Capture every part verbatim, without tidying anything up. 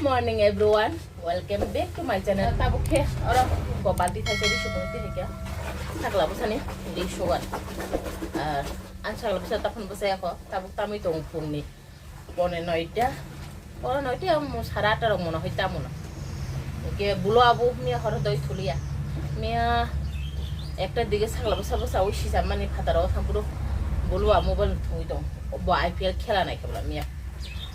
Morning everyone, welcome back to my channel. Tabuk khe oro ko balti thaisa ri sukung tini khe sakla bwsani ri sugan. Ar ang sakla bwsa taphun bwsa yakho tabuk tamwi tong phungni pone noita. Pone noita mo sara atta rok mono hoi tamono. Ke bulo abu miya horo doi thuliya. Miya ekta dige sakla bwsa bwsa ui sisa mani phataro thang puro bulo a mobile thungwi tong. Bo I P L khela nai khe bla miya.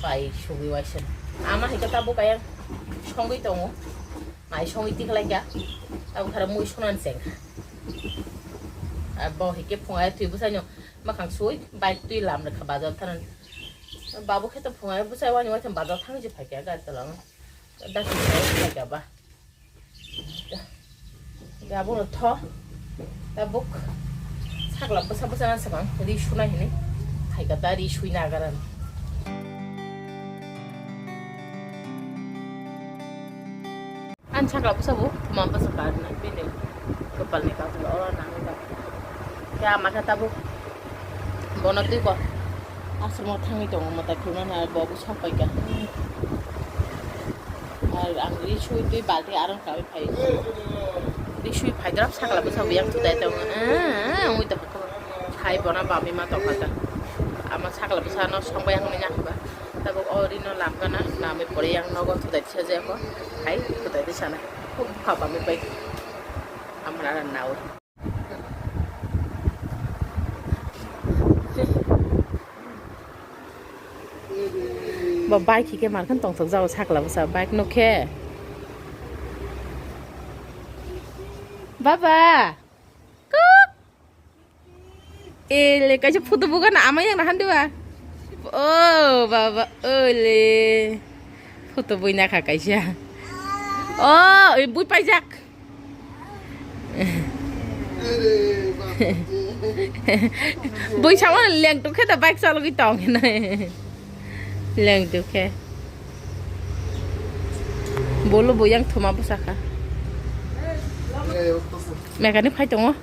Pai sugwi waisa. Ama hai khe tabuk ayang songwi tongo. Mai songwi tikhlai kha. Tabuk thara mui sunan cheng kha. Abo hai khe phungai twi bwsai no makhang sui bike twi lam rwkha bazar thanan. Babu khe to phungai bwsai wani wai thang bazar thangwi se phai kha gari tola. Daki phai kha ba. Gabung tho. Tabuk sakla bwsa bwsa na samang ri sunai hini. Hai kata ri sui na garan. An sakla bwsa bu ma bwsa kar na bini. Kopal ni kapal ora na ni ba. Ya mata tabuk. Bono twi ko. Aswk mo thangwi tongo mo tai khulna na bo bwsa pai ka. Ar ang ri sui twi balti arang kawi phai. Ri sui phai drap sakla bwsa yang tu dai tong. Ah, ui to ko. Hai bona bami ma tong kha. Ama sakla bwsa no song bai ang nya ba. Tabuk o ri no lam kana nami pore yang nogo tu dai sa je ko. Hai tu dai sana. Khub pha bami pai. Amra na nau. Ba bike hike markhan tongthok jago sakla bwsa bike nukhe. Baba. Kuk. Ele kaisa photo bugan ama yang nahan diwa. Oh baba ole. Photo bui nakha kaisa. Oh, bui paijak. Bui sama lengtuk khe da bike chalogwi tong hinai. Lengtuk khe. Bolo bo yang thuma bwsakha. Mechanic phai tongo.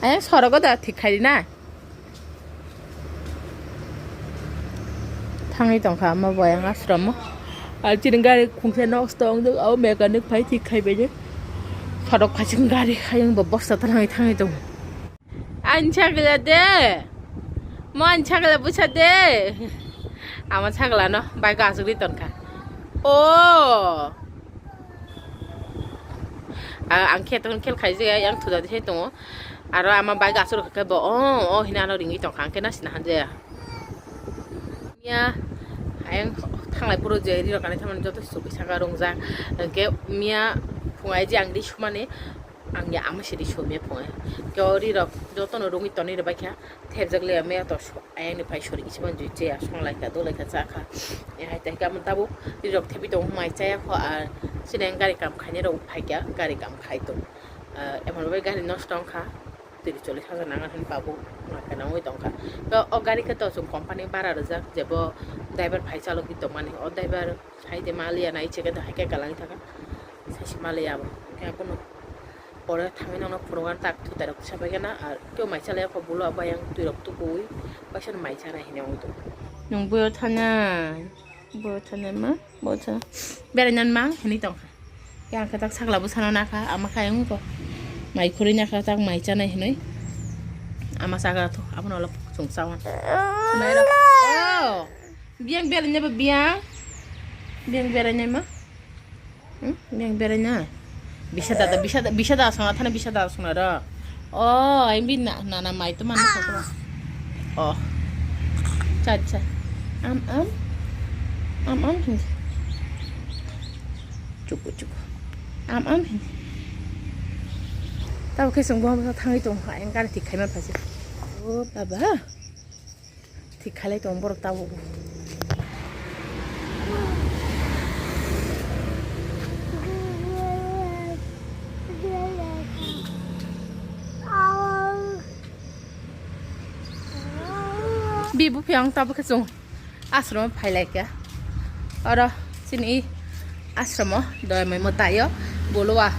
Ayang sorogo da thik khai na. Thangwi tongkha ama bo ayang ashram o. Ar chini gari khungsa nok tong do, abo mechanic phai thik khai bai de. Khorok phaiching gari hayung bo bosta thangwi thangwi tongo. Ani sagla de. Mo ani sagla bwsa de. Ama sagla no bai gasugri tongkha. O. A, ang khe tong khel khai je yang thuda de tongo. Aro ama bai gasur khe bo o o hina no ringwi tongkha ang khe na sina hanje. Miya ayang thanglai puro je ri rok ani thamani joto subi saka rung jak. Hwnkhe miya phungai je ang ri sumani ang ya ama siri sumya phungai. Khe o ri rok joto no rungwi tonwi rwbai kha thepjak le miya to. Ayang ni phai sori kisa manjui chaya songlaikha dolaikha chakha. Hai tai kamo tabuk rirok thepi tongo mai chaya kho ar sini gari kam khainai rok phaikha gari kam khai tong. Emon bai gari nosto wngkha tiri choli saja nangan hin babu nangkhe nangwi tongkha. To o gari khe to chwng company bara rijak jebo driver phai chalogwi tongmani o driver hai de maliya nai chekhe to hai khe kalangwi thangkha saisi maliya abo khe abono. Pore thangwi nokno phunukna tak thutai rok kisa pai khe na ar kebo mai chalai kho bulo abo yang twi rok tukuwi waisa no mai chanai hinwi wng tong. Nwng boyo thanai boyo thanai ma boyo thanai berai nani ma hinwi tong kha. Yang khe tak sakla bwsano nakha ama kha wng kho mai khurui nakha tak mai chanai hinwi ama chagra tho abono ulo chwng chawan. Mai rok oh biyang berai nai ba biyang biyang berai nai ma. Hmm? Yang berai na. Bisa dada, bisa da, bisa da songna thana bisa da songna ro. Oh, ai bi na na na mai to man ko. Oh. Cha cha. Am am. Am am hin. Chuku chuku. Am am hin. Tabo khe song bo thangwi tong ha engkar thik khaima phasi. Oh, baba. Thik khalai tong borok tabuk. Bi buphi ang tabuk khe chwng ashram phai lai kha. Oro chini. Asromo doimai mwtaio bolo a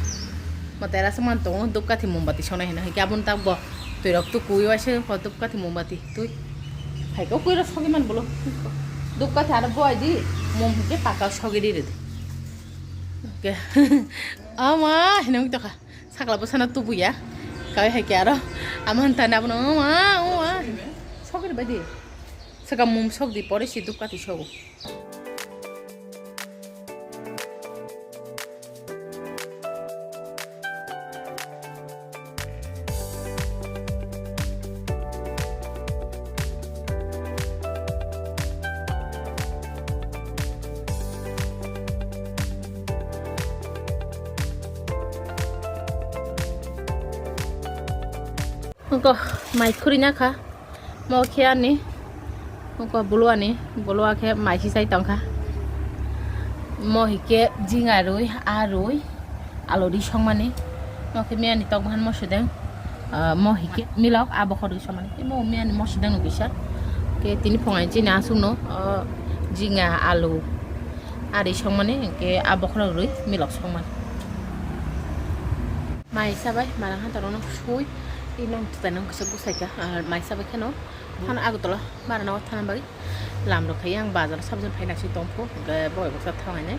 mwtai rasa man tongo dupkathi mombati sonai hino hikhe aboni tak bo twi rok tukuwi waisa kho dupkathi mombati twi hai khe kwira sogwi man bolo. Dukka thana buai di, mum hwnkhe paka sogwi riri di. Oke. Ama hinwi tokha. Sakla bwsano tubuya. Kawi hai khe aro. Ama hwn tani abono, "Ama, ama." Sogwi rwbai di. Swkang mum sok di, pore si dukka ti sogo. Ungko mai khuri na kha. Mo khe ani. Ungko bulu ani. Bulu a khe mai si sai tong kha. Mo hike jinga rui, a rui, alo ri songmani. Mo khe miyani tok bahan mo sudeng. Ah, mo hike milok a bokhor ri songmani. Mo miyani mo sudeng no kisa. Ke tini phongai chini asung no, ah, jinga, alu. Ari songmani, hingke a bokhorok rwi milok songmani. Mai sabai, marang hantorokno sui, i nong twtai nong kisa bwsai kha, ah, mai sabai kheno, phano Agartala, marano thana bagwi lam rok khai, ang bazar sabjani phaina si tongphu, hingke boy bwsa thangainai,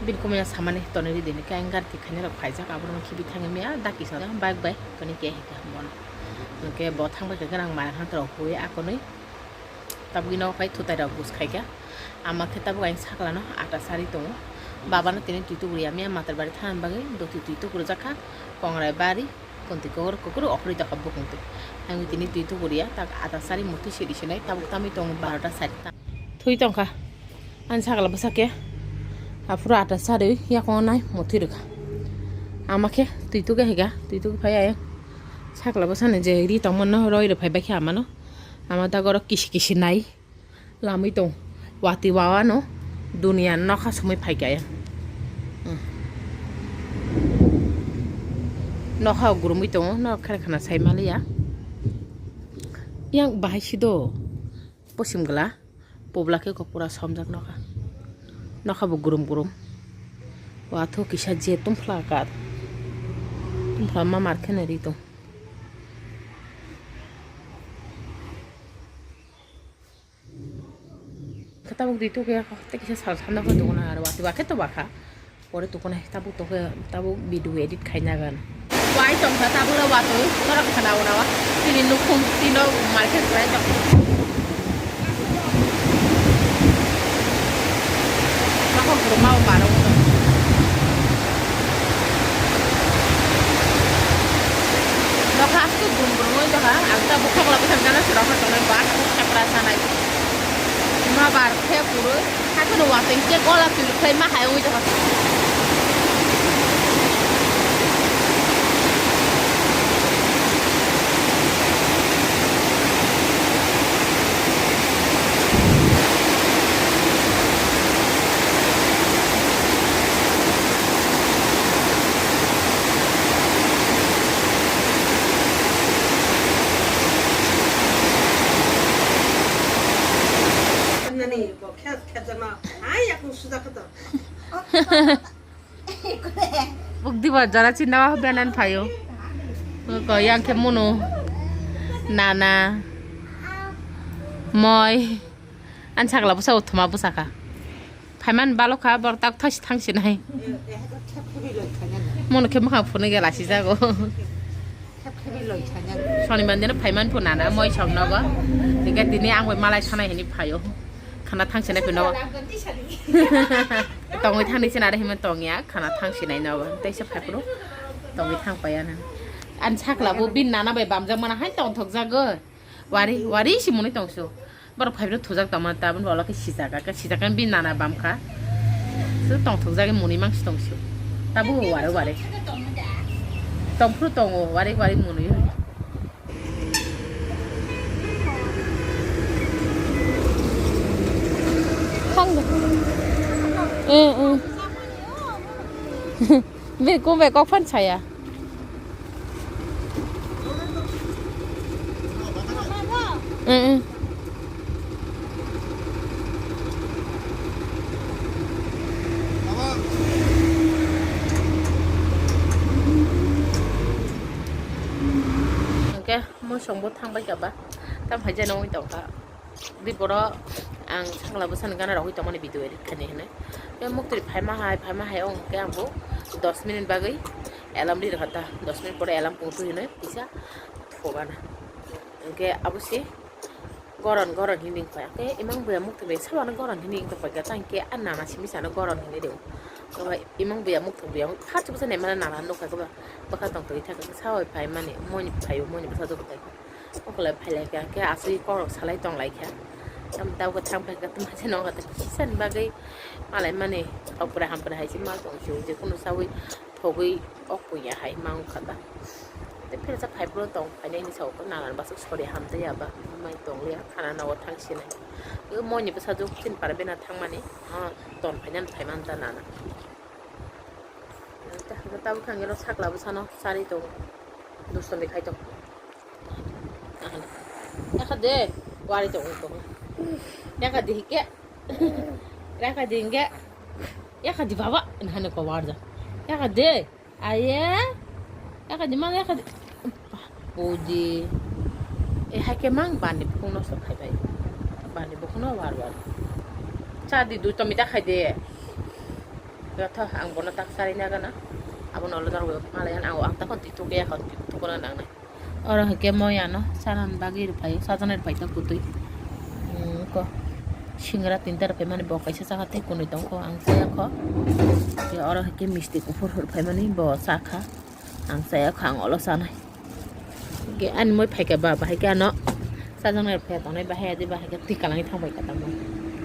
bini kumui samani tonwi ridi, hingke ang gari tikhainai rok phaijak, aborok khibi thangwi maya, dakti song bike bai, kani kehi khe bono. Hingke bo thangbai khe, ang marang hantorok hui akonwi. Tabukino khai thutai rok bus khai kha. Ama khe tabuk ayang sakla no ata sari tongo. Baba no tini twi tubu ya mia matar bari thana bagwi doti twi tubu rwjak kha. Kongrai bari, kuntwi kokor kokor okhorwi tokha bukung twi. Ayang tini twi tubu ya tak ata sari muti sidi sinai tabuk tamwi tongo barota sari ta. Thui tongkha. Ani sakla bwsa khe aphuru ata sari yakongo nai muti rwkha. Ama khe twi tubu hai kha, twi tubu phai ayang. Sakla bwsani je ri tongmano roi rw phai bai khe ama no. Ama dagoro kisi kisi nai lamwi tong. Watwi wawa no dunia nokha sumui phai kaya. Hmm. Nokha gurumui tongo, norok khere khana sai maliya. Yang bahai sido posim gla, pobla khe kok pura somjak nokha. Nokha bo gurum gurum. Watho kisa je tumphla kar. Tumphla ma mar kheno ri tong. Khe tabuk di tuku ya, tei kisa sal sanda khe tukuna aro watwi ba khe to ba kha. Pore tukuna tabuk to khe tabuk video edit khaina gan. Wai tong kha tabuk la watwi, norok khana wana wa. Tini nukhung tino market bai tong. Nokha guruma o maro. Nokha astu gum gum oi jaga, ang ta bukhak la bukhak jana sura kha tongnai ba, khapra sanai. Ma bar khe purui, hakhe no wateng khe gola twi khai ma hai oi jaga. Nani bo khe khe jama ai yakung suda khato. Bukdi ba jara chinda wa benan phayo. Ko yang khe munu. Nana. Moi. An sakla bwsa uthuma bwsa kha. Phaiman balo kha bor tak thasi thangsi nai. Munu khe makhang phunui gela si jago. Sonibar dino phaiman phu nana moi song nogo. Hingke tini ang bai malai sanai hini phaio. Khana thang sinai phino. Tongwi thangni sinare hima tongya khana thang sinai nogo. Teisa phaiphuru tongwi thang paya na. An sakla bo bin nana bai bamjak mana hai tongthok jago. Wari wari si muni tongso. Borok phaibrok thujak tongma tabun bo olokhe sijak khe sijak khe bin nana bam kha. Su tongthok jagwi muni mangsi tongso. Tabu wari wari. Tongphuru tongo wari wari muni. Hang. Eh, eh. Bini kung bai kok phan saya. Mm, mm. Hingke mosong bo thang bai kha ba, tam hai jeno wng tong kha. Di boro Ang sakla bwsani gana rogwi tongmani video edit khainai hinwi. Tei muktwi phaima hai, phaima hai wng khe ang bo dos minute bagwi alarm ri rwkha ta. Dos minute pore alarm pung twi hinwi kisa thogana. Hwnkhe abo se goron, goron hinwi wngkha. Hwnkhe imang buya muktwi bai sabano goron hinwi wngkha paikha. Tei hwnkhe a nana simi sano goron hinwi rw. Obo imang buya muktwi buya first bwsani mane nana nukha khe ba bwkha tongtwi thangkha. Sawai phaimani, moni phaio, moni bwsajwk thai. Okolai phailaikha, khe aswk kokrok salai tonglaikha. Tam tabuk thang phaikha, tamo se nokha ta kisani bagwi malai mani, hapra hampra hai se mal tong se, je kunu sawi thogwi ok puya hai ma wngkha ta. Tei philsa phai phuru tong phainai hinwi sao, nana bwswk sori hamtwi ya ba, mai tong liya, khana nogo thang sinai. Moni bwsajwk chini para bena thangmani, ah, ton phainani phaiman ta nana. Tabuk thang gelo sakla bwsano sari tong, dustomi khai tong. Yakha de, wari tong tong. Yakha de hike. Yakha de hike. Yakha de baba, hane ko warja. Yakha de, aye. Yakha de man yakha de. Odi. E hai ke mang bani bukhung no sok khai bai. Bani bukhung no war war. Cha di dustomi ta khai de. Yotho ang bono tak sari na gana. Abo no lo dar weo malai ang, ang ta kon ti tuk ya kon ti tuk na nang nai. Oro hwnkhe moi ano chanani bagwi rwphaio, chajaknai rwphai ta kwtwi. Hmm, ko singra tinta rwphaimani bo kaisa chakha tei kwnwi tongkho, ang chayakho. Tei oro hwnkhe misti kuphur rwphaimani bo chakha, ang chayakho, ang olo chanai. Hwnkhe ani moi phaikha ba, bahai khe ano chajaknai rwphai tongnai, bahai adi bahai khe twi kwlangwi thangbai kha tamo.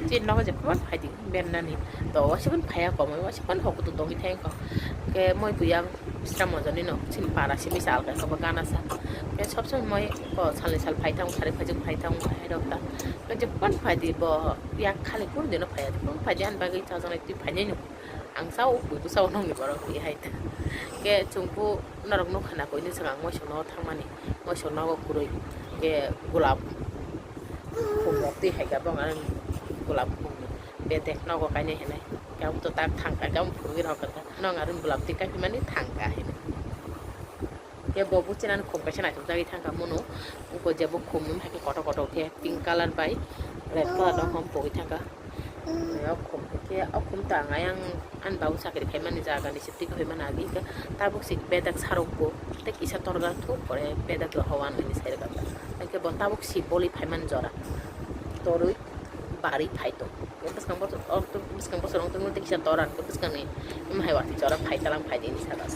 Chini nogo je phobon phaidi. Bennani to waisa phano phaiya komoi, waisa phano hokutu tongwi thangkha. Ke moi buyang bisra mojani no chini para simi sal ka kaba gana sa. Ke sob somoi moi ko salni sal phai thang, sari phai jang phai thang, hai rok ta. Ke je phano phaidi bo yak khali kun dino phaiya, phano phaidi ani bagwi chajaknai twi phainai no. Ang sao bui bwsao nongni borok twi hai ta. Ke chwngbo norok nukha na koini swkang moisong no thangmani, moisong nogo kwrwi ke gulab. Khum rok twi hai ka bong ang gulab khum ni bedek nogo kainai hinai. Kamo to tak thang ka, kamo phurwi rok ka. Nong arun gulab twi kaimani thang ka hinai. Ke bo buchina khum kaisa naithok jagwi thang ka mono. Uko jebo khum hai ke kotor kotor ke pink color bai red color rok hom pogwi thang ka. O khum ke, o khum ta ang ayang ani babu chakri khaimani jaga ni se twi khaimani agi ke tabuk si bedek sarok bo tei kisa torga thuk pore bedek hawan ani sai rwkha. Hwnkhe bo tabuk si boli phaimani jora torwi barwi phai tong. Bwskang bosor, o bwskang bosor wng tongmani tei kisa tora hwnkhe bwskangni hai watwi jora phai talang phai dini saka.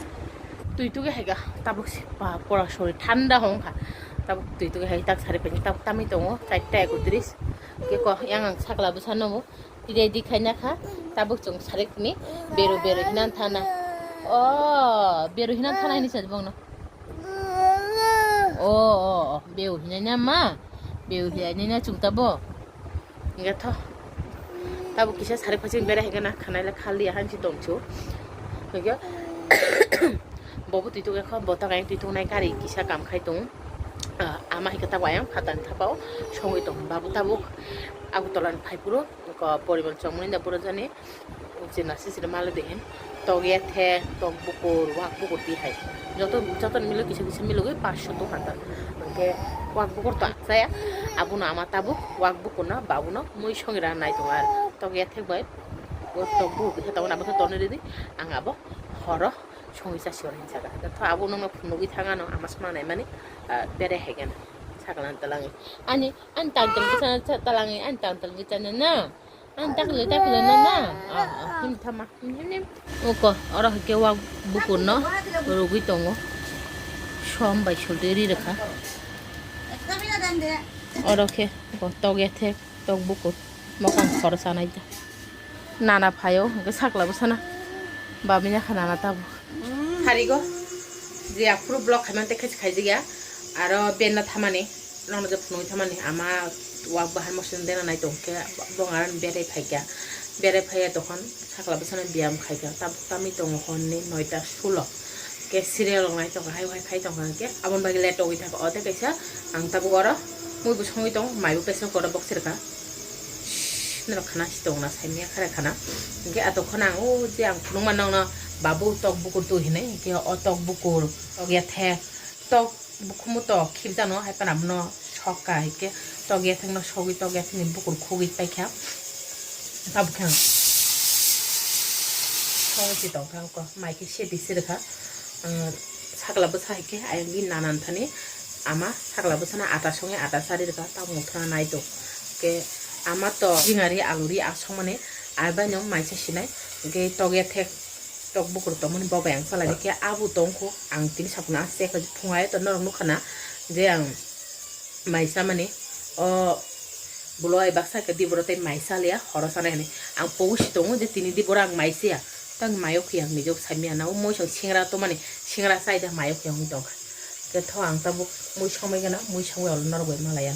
Twi tugwi hai kha tabuk si pa pora sori thanda hong kha. Tabuk twi tugwi hai tak sari phai tabuk tamwi tongo chaita ekotris. Hwnkhe ko yang ang sakla bwsano bo. Ready khaina kha, tabuk chwng sarikni beru beru hinan thana. O, beru hinan thana hini sa bongno. O, o, o, beru hinai na ma, beru hinai na chwng tabo. Hingga tho. Tabuk kisa sarik phai chwng berai hingga na khanai le khali ya hansi tongchu. Hingga bobo twi tugwi kho, boto kayang twi tungnai gari kisa kam khai tong. Ah, ama hingga tabuk ayang phatani thapao songwi tong. Babu tabuk Agartala ni phai phuru. Ko porimal chongmani da bura jani chwna sisiri malo de hin tok yethe, tok bukur, wak bukur twi hai. Joto, joto ni milo kisa kisa milogwi paanch sho tongkha ta. Hwnkhe wak bukur to achaya, abono ama tabuk wak bukurno babuno mui songira nai tongo ar tok yethe bai. O tok bukur kisa tongo, abo khe tonwi rwdi, ang abo horo songwi chasi hor hinwi saka. Tho abo nokno phunugwi thang ano ama songna naimani, ah, berai hai gana sakla talangwi. Ani, ani tangtwlwi chana talangwi, ani tangtwlwi chana na. Ang takle takle no na. Ah, ah, him thama. Him, him, him. Oko, oro hwnkhe wak bukurno rwgwi tongo. Som bai sultwi ri rwkha. Oro khe bo tok yethe, tok bukur. Mokang khoro sanai da. Nana phaio, hwnkhe sakla bwsana. Babini kha nana tabuk. Harigo. Je aphuru vlog khaimani tei khe se khaijak ya. Aro benna thamani. Nokno je phunugwi thamani ama wak bahar moson dena nai tong khe bong aran berai phaikha, berai phaiya tokon sakla bwsano biyam khaikha, tabuk tamwi tongo honni noita sulo khe serial rok nai tongkha, hai hai khai tongkha hwnkhe aboni bagwi late rogwi thangkha. O tei kaisa ang tabuk oro muibo songwi tongo, maibo pesok oro boksirwkha, norok khana si tongna saimanya khare khana hwnkhe atokhano ang o je ang phunukma nokno babu tok bukur twi hinwi hwnkhe o tok bukur tok yethe tok. Bukhumu tok khibjano hai phano abono Hokka hai khe tok yathek no sogwi tok yathek ni bukur khogwi paikha. Tabuk khe ang songwi se tongkha, wngkha mai khe sedi se rwkha. Sakla bwsa hai khe ayang bini nanan thani ama sakla bwsano ata songwi ata chari rwkha, tabuk thana nai tongo. Khe ama to jingari aluri asongmani, abaino maisa sinai, hwnkhe tok yathek tok bukur tongmani bo bai ang chalai khe abo tongkho, ang tini saphano aste khe phungai to norok nukha na je ang mai chamani, o bwlai baksa khe diboro tei mai chaliya, horo chanai hinwi. Ang pogo si tongo je tini diboro ang mai chaya, tang mayo khe ang mijok saimanya na, o muisong singra tongmani, singra chai da mayo khe wngwi tongkha. Khe tho ang tabuk mui songwi gana, mui songwi olo norok bai malaya.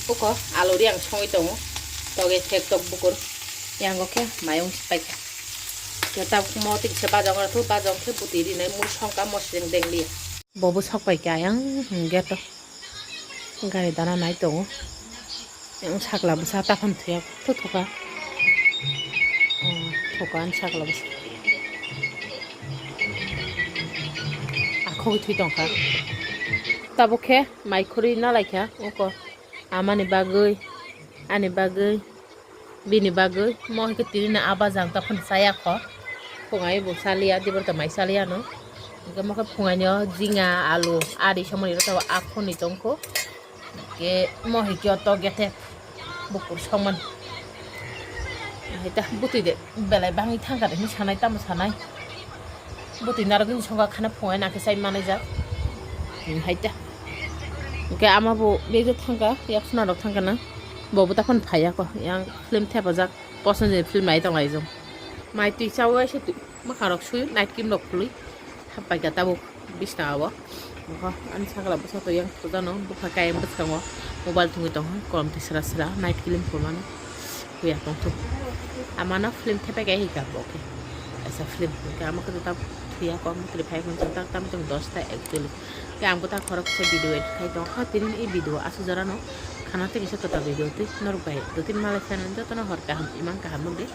Buko aluri ang songwi tongo, toge thek tok bukur, yango khe mayung si paikha. Khe tabuk mo twi kisa bajang rw thu, bajang khe bwtwi rinai mui songkha, mosreng deng liya. Bobo sok pai khe ayang hwnkhe to gari dana nai tongo. Yang sakla bwsa taphano thuya, thu thuka. Oh, thuka ang sakla bwsa. Akhogwi thwi tongkha. Tabuk khe mai khurui nalaikha, oko amani bagwi, ani bagwi. Bini bagwi mo hwnkhe tini no aba jang ta phano chaya kho. Phungai bo chaliya, dibor ta mai chaliya no. Hwnkhe mo khe phungai no jinga, alu, ari somani rw tabuk akhuni tongkho. Hwnkhe mo hwnkhe o tok gete bukur songmani. Hai ta bwtwi de belai bangwi thangkha de hinwi sanai, tamo sanai. Bwtwi narwgwini songkha khana phungai nakhe chai manai jak. Hai ta. Hwnkhe ama bo bego thangkha, yak phunarok thangkha na. Bo bo takhon phaiya kho, yang film thepajak, posonjoni film nai tong lai jong. Mai twi chawi waisa twi, mwkhangrok sui, night cream rok khului, thappaikha tabuk bisna o. Oho, ani sakla bwsa to yang thujano, bupha kayang bwskango mobile thungwi tongkha, kolom twi sra sra, night cream phulmani. Huya tongthok. Amano film thepai khe hika bo khe. Kaisa film. Hwnkhe amo khe ta thuya kok mukri phai hwn tak tam tong dosta actually. Khe ang bwta khorok kisa video edit khai tong kha. Tini i video aswk jora no khana tei kisa kwtal video twi norok bai. Dotini malai phano jotono hor kaham imang kaham nukdi.